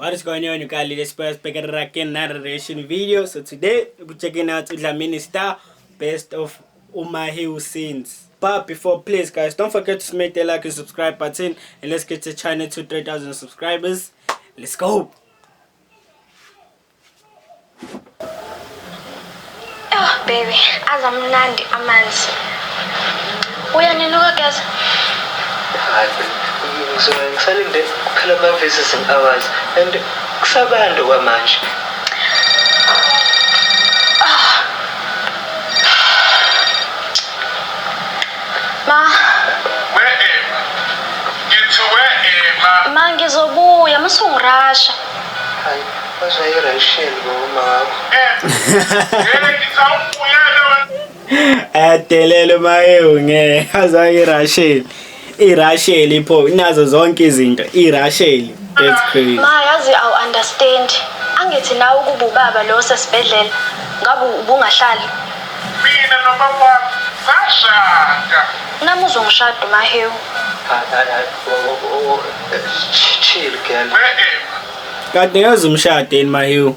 What is going on, you guys? Let's first back again another reaction video. So today we're checking out Dlamini Star Best of Mahewu scenes. But before, please guys, don't forget to smash the like and subscribe button, and let's get the channel to 3,000 subscribers. Let's go. Oh baby, azamnandi amanzi. Uyanini ukugeza? Hayi, ngizobe ngisalinde kuphela ama-visiting hours and kusabantu kwamanje. Ma, Where am Ngithi where am ma ngizobuya musungirasha. Hayi, bazoyirasheli ngoma wakho. Eh, ngithi awubuyele wena. Ayadelele Mahewu ngeke azange irasheli. Irasheli pho inazo zonke izinto. Irasheli. That's crazy. Ma yazi awu understand. Angithi nawe ukuba ubaba lo sesibhedlela ngabe ubungahlali. Mina nobaba wami sashada. Nami uzongishada Mahewu. Hayi, hayi, hayi, chill girl. Where am Kade ngeze umshado yini Mahewu?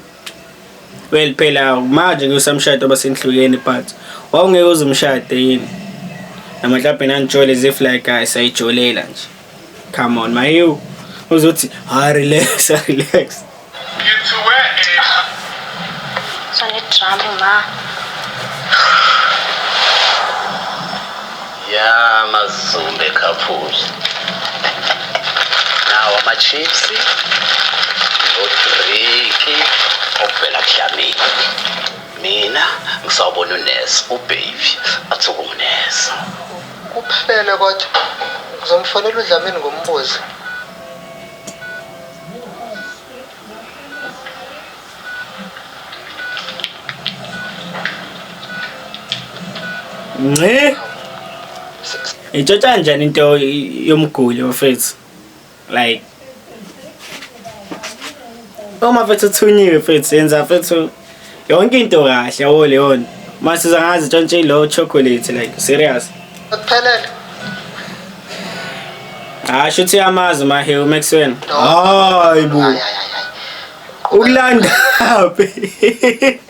Well phela manje ngisamshado basenhlukene but wawungeke uze umshade yini? Noma mhlawumbe nanijole as if like guys sayijolela nje. Come on Mahewu. Uzothi ha relax, relax. Ngithi where am Sone drama ma. Ya mazumbe couple. Nawa ama-chips nodriki okuvela kuDlamini. Mina ngisawubona unesi ubaby athi ukunginesa. Kuphele kodwa ngizomfonela uDlamini ngombuzo. Nce. Itshotsha kanjani into yomguli mfethu? Like uma mfethu uthunyiwe mfethu yenza mfethu yonke into kahle yabo leyo nto. Mase zangazi tshontshe lo chocolate like serious. Kuphelele. Hayi shuthi yamazi Mahewu Maxwell. Hayi bo. Hayi, hayi, hayi. Ukulanda phi?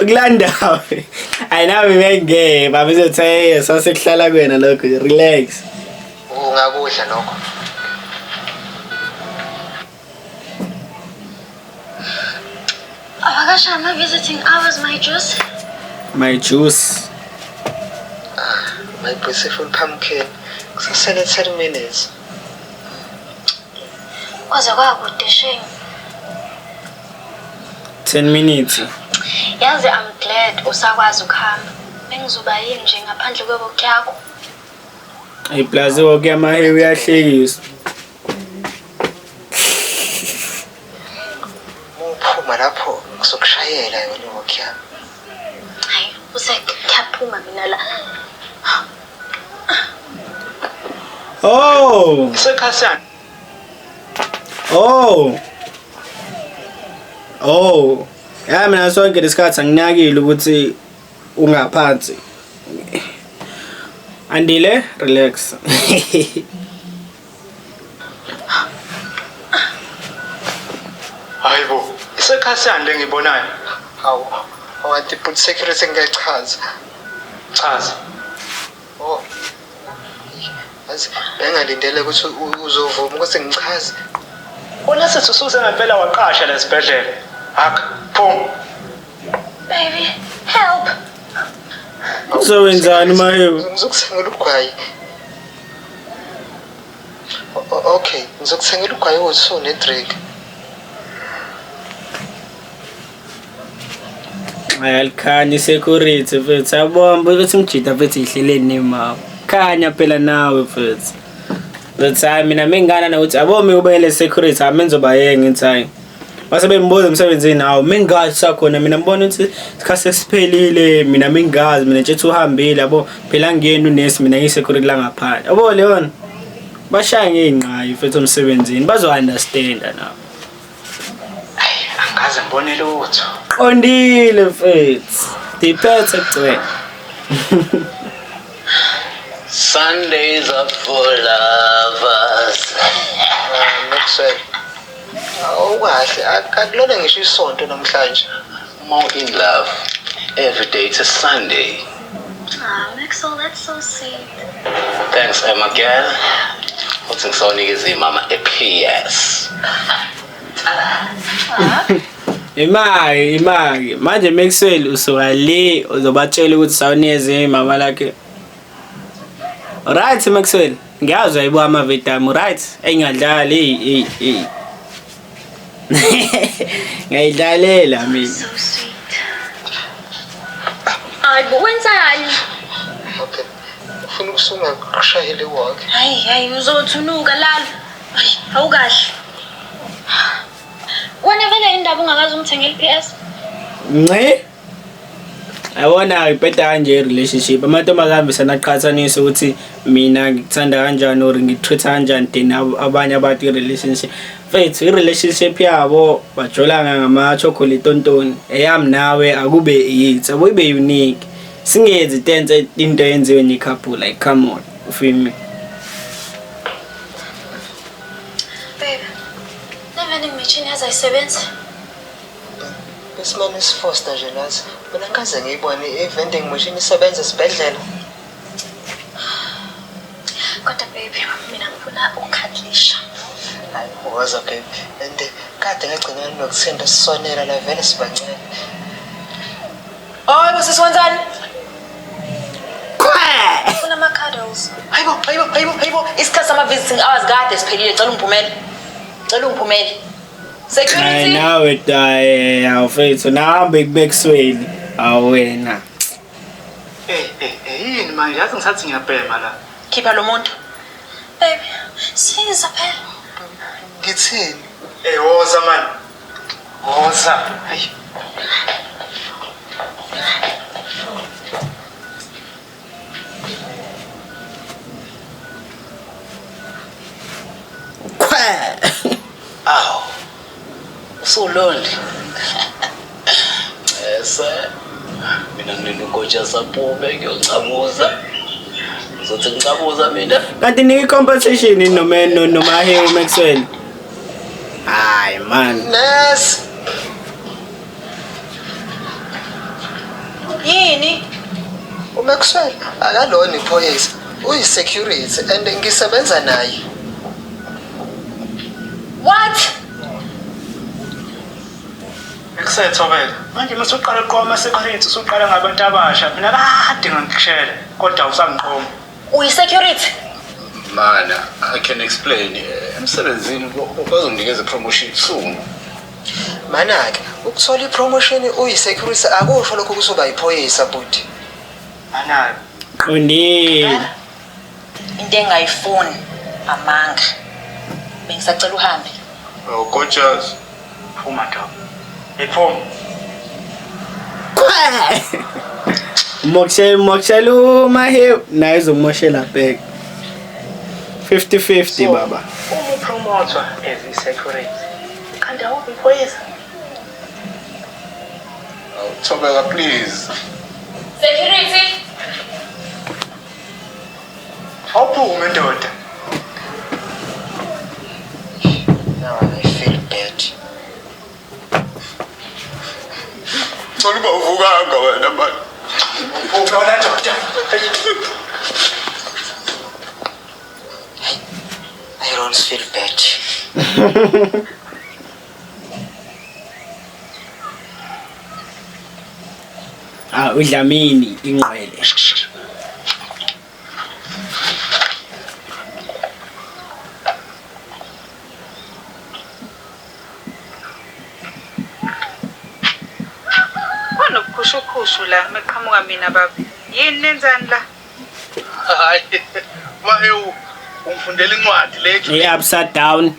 Ukulanda phi? Ayi nami bengeke baba izothi hey sasekuhlala kuwena lokho relax. Ungakudla lokho. Awakasha ama visiting hours my juice. My juice. My beautiful pumpkin. Kusasele 10 minutes. Kwaze kwakude shame. 10 minutes. Yazi I'm glad usakwazi ukuhamba. Bengizoba yini nje ngaphandle kwebok yakho. Iplazi wonke yamahewu iyahlekisa. Muphuma lapho ngizokushayela yona iwalk yami. Hayi, usekuyaphuma mina la. Oh! Isekhasiyana. Oh. Oh. Ya mina sonke lesikhathi anginakile ukuthi ungaphansi. Andile, relax. Hayi bo, isekhasiyani le ngiyibonayo. Hawu, awanti put security ngiyachaza. Chaza. Oh. Yazi bengalindele ukuthi uzovuma ukuthi ngichaze. Unesithi usuze ngempela waqasha lesibhedlela. Hak, phum. Baby, help. Uzowenzani Mahewu? Ngizokuthengela ugwayi. Okay, ngizokuthengela ugwayi owu-2 ne-drink. Ayalikhanya security mfethu. Yabona ukuthi umjida mfethu ihleleni nemama. Khanya phela nawe mfethu. Mfethu hayi mina mengana nokuthi yabo mina ubele security hayi menzoba yeke ngithi hayi. Base bembuza emsebenzini hawu mengazi sakhona mina ngibona ukuthi isikhathi sesiphelile mina mengazi mina nje uhambile yabo phela ngiyena unesi mina ngiyi-security la ngaphandle. Yabo leyo bashaya ngey'nqayi mfethu emsebenzini bazo-understanda nabo. Hayi, angaze ngibone lutho. Qondile mfethu. Diphethe gcwele. Sundays are for lovers. Ah, Maxwell. Awukahle, akulona ngisho isonto namhlanje. More in love. Every day it's a Sunday. Ah, Maxwell, that's so sweet. Thanks, Emma girl. Uthi ngisawunikeza imama a-PS. Imaki, imaki. Manje Maxwell usuka le uzobatshela ukuthi sawunikeze imama lakhe. Right Maxwell, ngiyazi ayibuka ama-video ami, right? Engadlali, ey ey ey. Ngiyayidlalela mina. So sweet. Hayi bo, wenzani? Okay. Ufuna ukusunga kushayele wakhe. Hayi, hayi, uzothunuka lalo. Hayi, awukahle. Wena vele indaba ungakaze umthengele i-PS? Nce. Yabona ibheda kanje i-relationship. Amantombazane ahambisana aqhathanise ukuthi mina ngikuthanda kanjani or ngikutreat kanjani then abanye abantu i-relationship. Mfethu i-relationship yabo bajola ngama-chocolate tontoni. Eyami nawe akube yithi, abo ibe unique. Singenzi into into eyenziwe ne-couple, like come on, you feel me? Babe, le vending machine yaze ayisebenzi. Besimane sifosta nje nathi. Mina ngikaze ngiyibone i-vending machine isebenza esibhedlela. Kodwa baby, mina ngifuna ukukhadlisha. Hayi, woza baby. And kade ngagcina nokuthinta sisonela la vele sibancane. Hayi bo sisi wenzani? Ngifuna ama-cuddles. Hayibo, hayibo, hayibo, hayibo. Isikhathi sama-visiting hours kade siphelile. Cela ungiphumele. Cela ungiphumele. Hayi Security. nawe daye awufethu nahambe kuMaxwell awena. Eh eh eh, yini manje yazi ngisathi ngiyabhema la. Khipha lo muntu. Baby, siza phela. Ngithini? Eh woza man. Woza. Hayi. Khwe. Awu. Usulonde. Ese. Mina ngilinde ugotsha sapume ngiyocamuza. Ngizothi ngicamuza mina. Kanti nika i-compensation noma noma he uMaxwell. Hayi man. Nurse. Yini? uMaxwell akalona iphoyisa. Uyi-security and ngisebenza naye. What? Ekusethobela. Manje uma usuqala uqoma ama-security usuqala ngabantu abasha. Mina kade ngikushela kodwa usangiqoma. Uyi-security? Mana, I can explain. Emsebenzini bazonginikeza promotion soon. Mana-ke ukuthola i-promotion uyi-security akusho lokho ukuthi uba yiphoyisa bhuti. Mana Qondile. Into engayifuni amanga. Bengisacela uhambe. Oh, gorgeous. phuma ndoda. Hey phuma. Khwe. Moshela moshela uMahewu naye uzomoshela back. 50-50 baba. Uma upromothwa as i-security kanti awubi iphoyisa. Oh, Thobeka please. Security. Awuphume ndoda. Now I feel bad. Thola uba uvukanga wena man. Phuma wena ndoda. I don't feel bad. Ah uDlamini ingqwele. Kunobukhushukhushu la meqhamuka mina baba. Yini nenzani la? Hayi. Mahewu ungifundela incwadi le. I-upside down.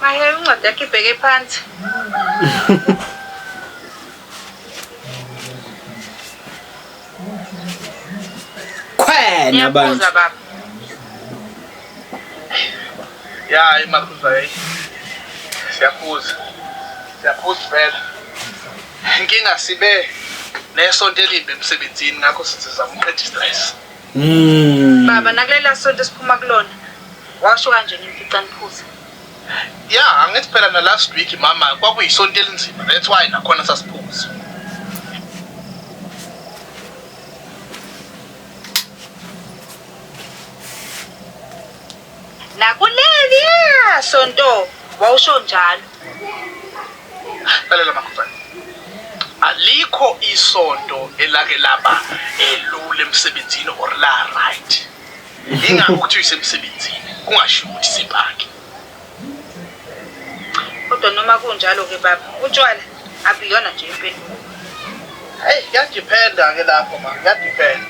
Mahe incwadi yakho ibheke phansi. Khwe nabantu. Ngiyakuzwa baba. Ya, imakhuza hey. Siyaphuza. Siyaphuza phela. Inkinga sibe nesonto elimbi emsebenzini ngakho sithi sizama ukuqeda i-stress. Baba nakulela sonto esiphuma kulona. Washo kanje ngimfica niphuza. Ya, angithi phela na last week mama kwakuyisonto elinzima. That's why nakhona sasiphuza. Nakuleliya sonto wawusho njalo. Lalela Makhuzane. Alikho isonto elake laba elula emsebenzini or la right. Ingakho kuthiwa isemsebenzini kungashiwo ukuthi isepaki. Kodwa noma kunjalo-ke baba, utshwala abuyona nje impendulo. Hey, kuyadiphenda ke lapho ma, kuyadiphenda.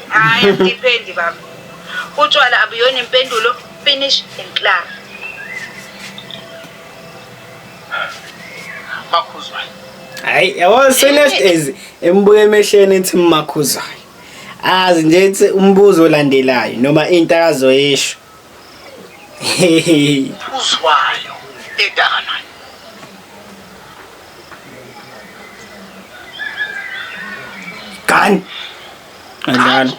Hhayi, akudiphendi baba. Utshwala abuyona impendulo, finish and klaar. Makhuzwayo. Hayi, yabo Celeste is embuka emehlweni ethi Makhuzwayo. Azi nje ethi umbuzo olandelayo noma into akazoyisho. Uzwayo edakanayo. Gani. Adlala.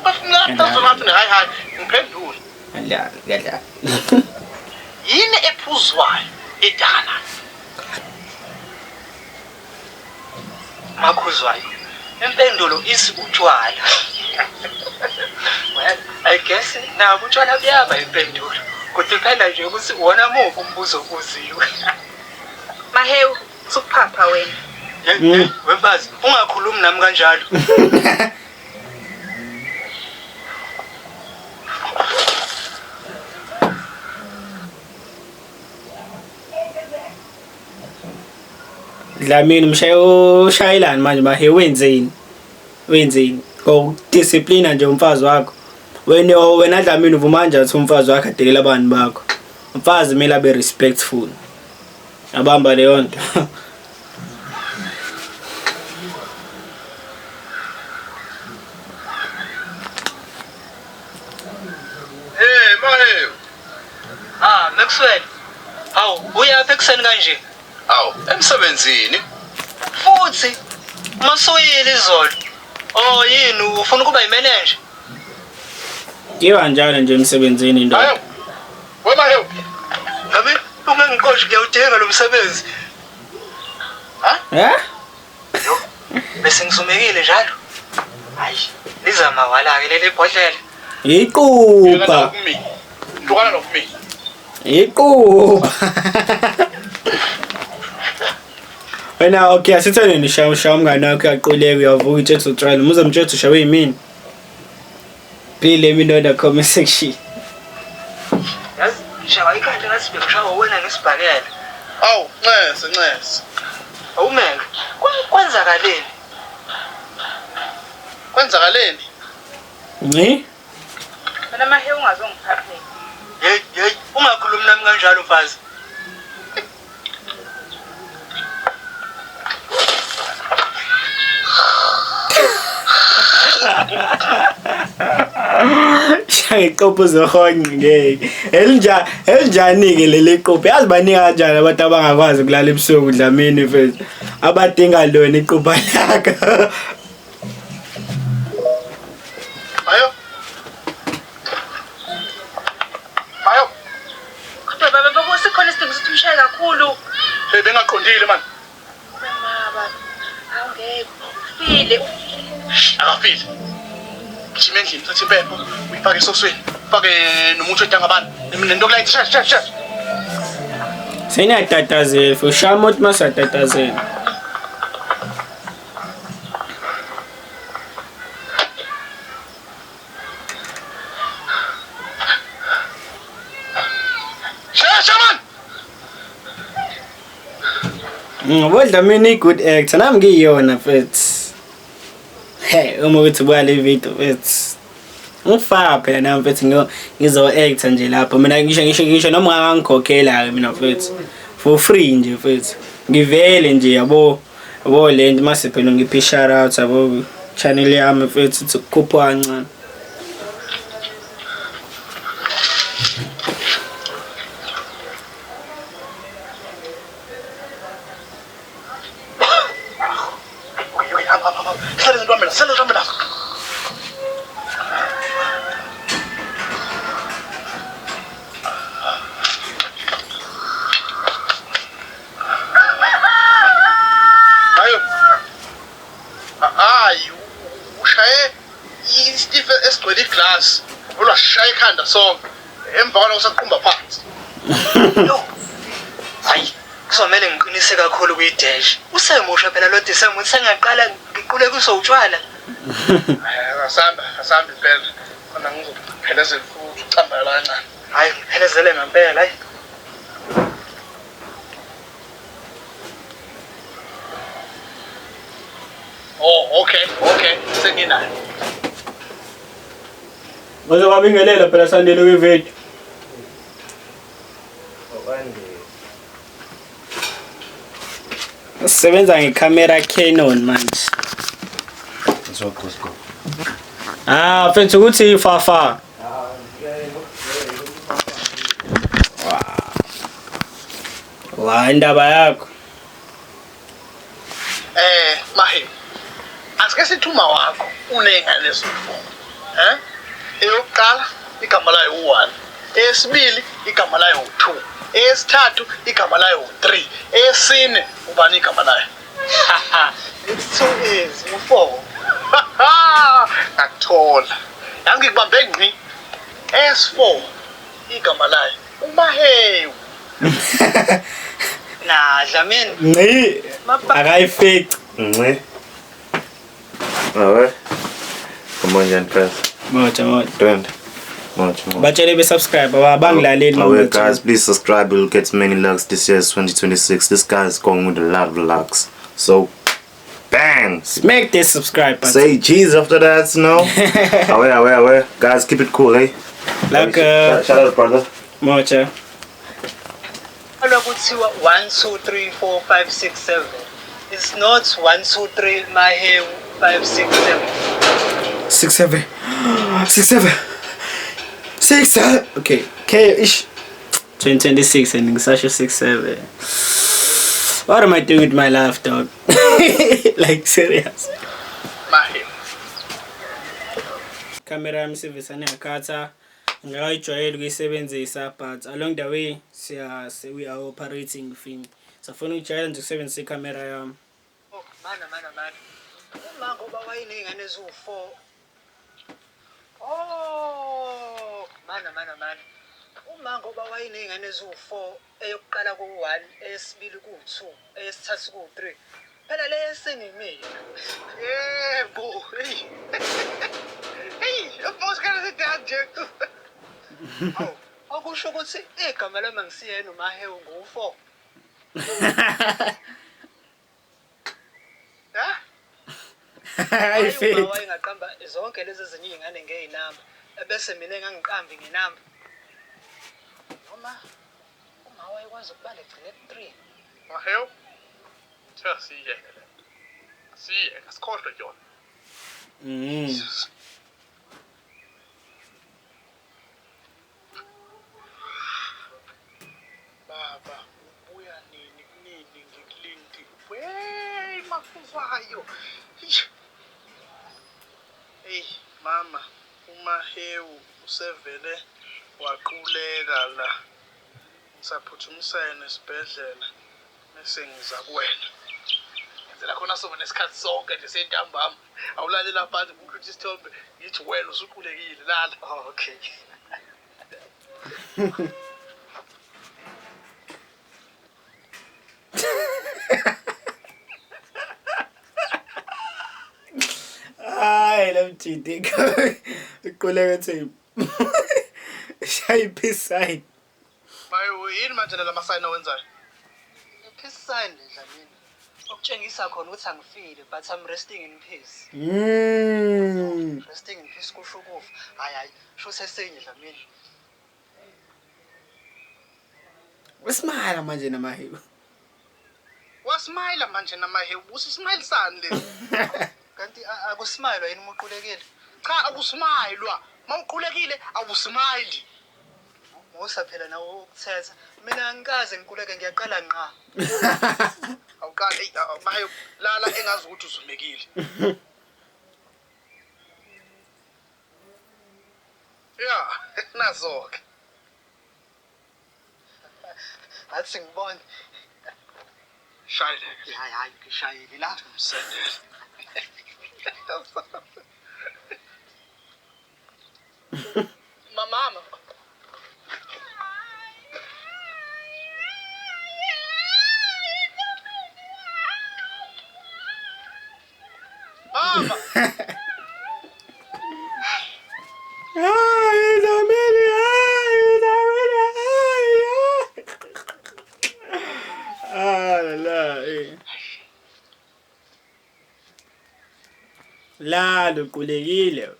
Ngathi hayi hayi ngiphendule. Adlala, adlala. Yini ephuzwayo edakanayo? Makhuzwayo. Impendulo isi utshwala. Well, I guess nabo utshwala buyaba impendulo. Kudiphenda nje ukuthi wona muphi umbuzo obuziwe. Mahewu, sukuphapha wena. Hey, wemfazi, ungakhulumi nami kanjalo. Dlamini umshaye ushayelani manje mahe wenzeni? Wenzeni? Ngokudisciplina nje umfazi wakho. Wena wena Dlamini uvuma kanjani ukuthi umfazi wakho adelela abantu bakho? Umfazi kumele abe respectful. Abamba leyo nto. Hey, Mahewu. Ah, Maxwell. Hawu, uyaphi ekuseni kanje? Awu, emsebenzini. Futhi masuyile izolo. Oh, yini ufuna ukuba yimeneja? Iba njalo nje emsebenzini indoda. Hayi. We Mahewu. Ngabe ungangiqoshi ngiyawudinga lo msebenzi. Eh? Bese ngisumekile njalo. Hayi, lizama wala ke leli bhodlela. Iqupha. Hlukana nokumina. Iqupha. Wena okay asithane nishaya ushaya umngane wakho uyaquleka uyavuka utshethe utshwala umuze mtshethe ushawe yimini. Please let me know in the comment section. Yazi, ngishawa ikhanda ngathi bengishawa wena ngesibhakela. Awu, ncese ncese. Awumeke. Kwenzakaleni? Kwenzakaleni? Nci? Wena Mahewu ungazongiphaphela. Hey, hey, ungakhulumi nami kanjalo mfazi. Shaya iqopho zohonqi ngeke. Elinja elinjani ke leli qopho? Yazi baningi kanjani abantu abangakwazi ukulala ebusuku Dlamini mfethu. Abadinga lona iqupha lakho. Hayo. Hayo. Kodwa baba bekusikhona isidingo sokuthi umshaye kakhulu. Hey, bengaqondile man. Mama baba, awungeke. Ufile. Akafile. Gijima endlini uthathe impepho, uyifake esosweni, ufake nomuthi wedangabana. Nento kulayitha shesha shesha shesha. Seniyatatazela futhi ushaya umuntu masatatazela. Shesha man. Ngoba Dlamini i-good actor nami ngiyiyona mfethu. Hey, uma uthi buka le video mfethu. Ngifaka phela nami mfethu ngizo-actor nje lapho. Mina ngisho noma ungangikhokhela-ke mina mfethu. For free nje mfethu. Ngivele nje yabo yabo le nto mase phela ngiphe i-shout out yabo channel yami mfethu ithi ukukhuphuka kancane. Okay, hamba hamba hamba. Hlala izinto wami la, hlala izinto wami la. ekhanda sonke. Emva kwalokho saqhumba phansi. Yo. Hayi, kuzomele ngiqinise kakhulu kwi-dash. Usemusha phela lo December sengaqala ngiqulekiswe utshwala. Asambe, asambe impela. Khona ngizophelezela futhi ucambala kancane. Hayi, ngiphelezele ngempela, hayi. Oh, okay, okay. Senginayo. Uzobabingelela phela Sandile kwivideo. Sisebenza ngecamera Canon manje. Ah, mfethu ukuthi fafa. Wa indaba yakho. Mahe. Asike sithi uma wakho unengane eziwu-4. Eh? Eyokuqala igama layo u-1. Eyesibili igama layo u-2. Eyesithathu igama layo u-3. Eyesine ubani igama layo? It's too easy, u-4. Ngakuthola. Yazi ngikubambe ngqi. S4 igama layo uMahewu. Na, Dlamini. Ngci. Akayifici. Ngci. Awe. Come on, Jan Press. Moja moja. Trend. Moja, moja. Batshele be subscribe abangilaleli Awe, guys, please subscribe. We'll get many likes this year, 2026. This guy is going with a lot of likes. So, bang! Smack this subscribe button. Say cheese after that, no? Awe, awe, awe. Guys, keep it cool, eh? Like, Shout out, brother. Moja. Kuthiwa 1 2 3 4 5 6 7. It's not 1 2 3 Mahewu 5 6 7. 6 7 6 7 6 7. Okay, K ish 2026 and ngisasho 6 7. What am I doing with my life, dog? Like serious. Mahewu. Camera yami sivesane yakhatha. Ngingayijwayeli ukuyisebenzisa, but along the way siya we are operating film. Safuna ukujwayela nje ukusebenzisa ikhamera yami. Oh, mana mana mana. Uma ngoba wayeney'ngane eziwu-4. Oh, mana mana mana. Uma ngoba wayeney'ngane eziwu-4, eyokuqala ku-1, eyesibili ku-2, eyesithathu ku-3. Phela le yesine imina. Yebo. Hey. Hey, ubosikhala sidanje. Awu, okusho ukuthi igama lami angisiyena uMahewu ngu-4. Ha? Ayifici. Uma wayengaqamba zonke lezi ezinye iy'ngane ngey'namba, ebese mina engangiqambi ngenamba. Noma uma wayekwazi ukubala egcine ku-3. Mahewu. Tha siyeke le. Siyeke, sikhohlwe yona. Baba, ubuya nini kunini ngikulindi. Wey, makuvayo. Hey, mama, uMahewu usevele waquleka la. Ngisaphuthumisana yena esibhedlela bese ngiza kuwena. Ngenzela khona sobe nesikhathi sonke nje sentambama. Awulalela phansi ngikuthi isithombe ngithi wena usuqulekile lala. Oh, okay. Hayi lo mjidi uquleka tape. Shaya peace sign. Mahewu, yini manje la masayini owenzayo? I-peace sign le Dlamini. Okutshengisa khona ukuthi angifile, but I'm resting in peace. Resting in peace kusho ukufa. Hayi hayi, sho sesenye Dlamini. Usmile manje namahewu. Wasmile manje namahewu, usismile sani lesi? Kanti akusmile yini uma uqulekile? Cha, akusmilwa. Mawuqulekile awusmile. Musa phela nawe ukuthetha. Mina angikaze ngiquleke, ngiyaqala ngqa. Awuqali, hey, Mahewu, lala engazi ukuthi uzumekile. Yeah, nazo-ke. Athi ngibone. Shayile. Hayi hayi, ngishayile la. Msendele. Mama, Mama. Hayi Dlamini, hayi Dlamini, hayi. Ah la la. Eh. Lalo uqulekile.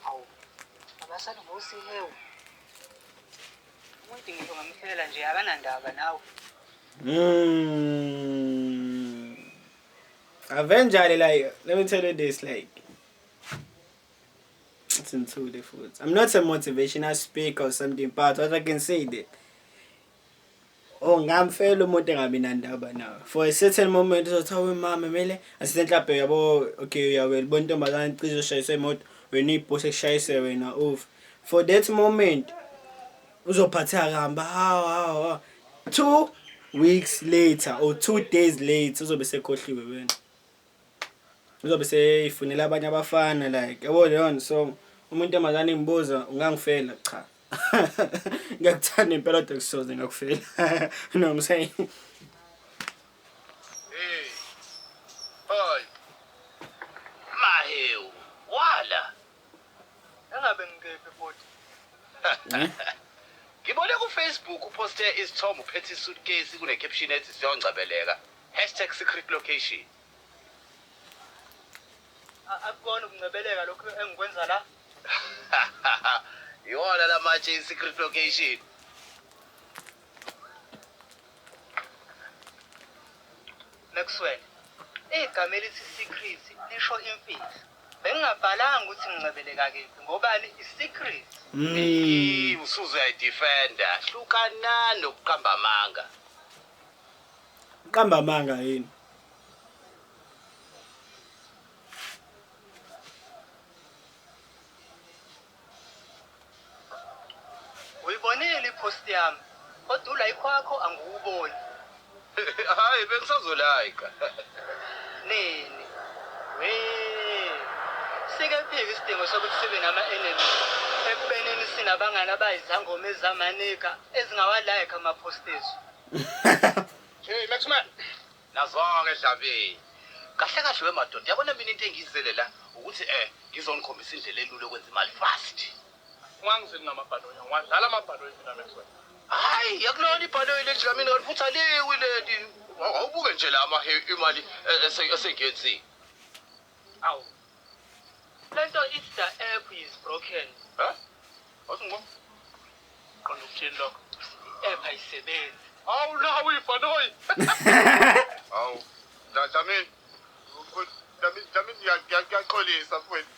Hawu, abasalivusi ihewu. Umuntu ngisho ngamfela nje akanandaba nawe. Eventually, like, let me tell you this, like, it's into the foods. I'm not a motivational speaker or something, but what I can say that, oh, ngamfela umuntu engabi nandaba nawe. For a certain moment uzothi awe mama mele asithi mhlawumbe yabo, okay, uyawela ubona intombazane cishe ushayiswe imoto, wena ibhosi ekushayise wena ufe. For that moment uzophatheka kabi, hawu hawu hawu. 2 weeks later or 2 days later uzobe sekhohliwe wena. Uzobe seyifunela abanye abafana, like, yabo leyo nto. So umuntu emazane ngibuza ungangifela? Cha. Ngiyakuthanda impela kodwa kusoze ngakufela. You know what I'm saying? Hey. Hoy. Mahewu. Wala. Engabe ngikephi futhi? Eh? Ngibone ku Facebook uposte isithombe uphethe isuitcase kune caption ethi siyongcebeleka. #secretlocation. Akukona ukungcebeleka lokhu engikwenza la. Iwona lamatshe i-secret location. Maxwell, igama elithi secret lisho imfihlo. Bengingabhalanga ukuthi ngingcebeleka kephi ngobani i-secret. Usuze uyayidefenda. Hlukana nokuqamba amanga. Uqamba amanga yini? Uyibonile ipost yami, kodwa ulike wakho angiwuboni. Hayi, bengisazolike. Nini? We. Sike phika isidingo sokuthi sibe nama-enemy. Ekubeneni sinabangani abayizangoma ezamanika ezingawalike ama-post ethu. Hey Maxman. Nazonke Dlamini. Kahle kahle wemadoda, yabona mina into engiyizele la ukuthi ngizonikhombisa indlela elula yokwenza imali fast. Ungangizeli ngamabhanoyi, ngiwadlala amabhanoyi mina Maxwell. Hayi, akulona ibhanoyi leli Dlamini, kanti futhi aliwi leli. Awubuke nje la imali esengiyenzile. Awu. Lento ithi the app is broken. Ha? Wathi ngibona. Qonda ukuthini lokho? I-app ayisebenzi. Awu nawe ibhanoyi. Awu, Dlamini. Dlamini, Dlamini ngiyaxolisa mfowethu.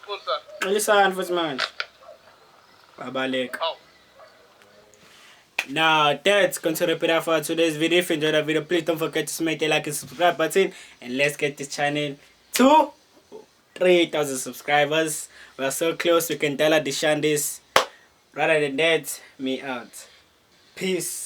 Xolisa. Xolisani futhi manje. Babaleka. Awu. Now that's going to wrap it up for today's video. If you enjoyed the video, please don't forget to smash the like and subscribe button, and let's get this channel to 3,000 subscribers. We are so close, we can tell her the shandis. Rather than that, me out. Peace.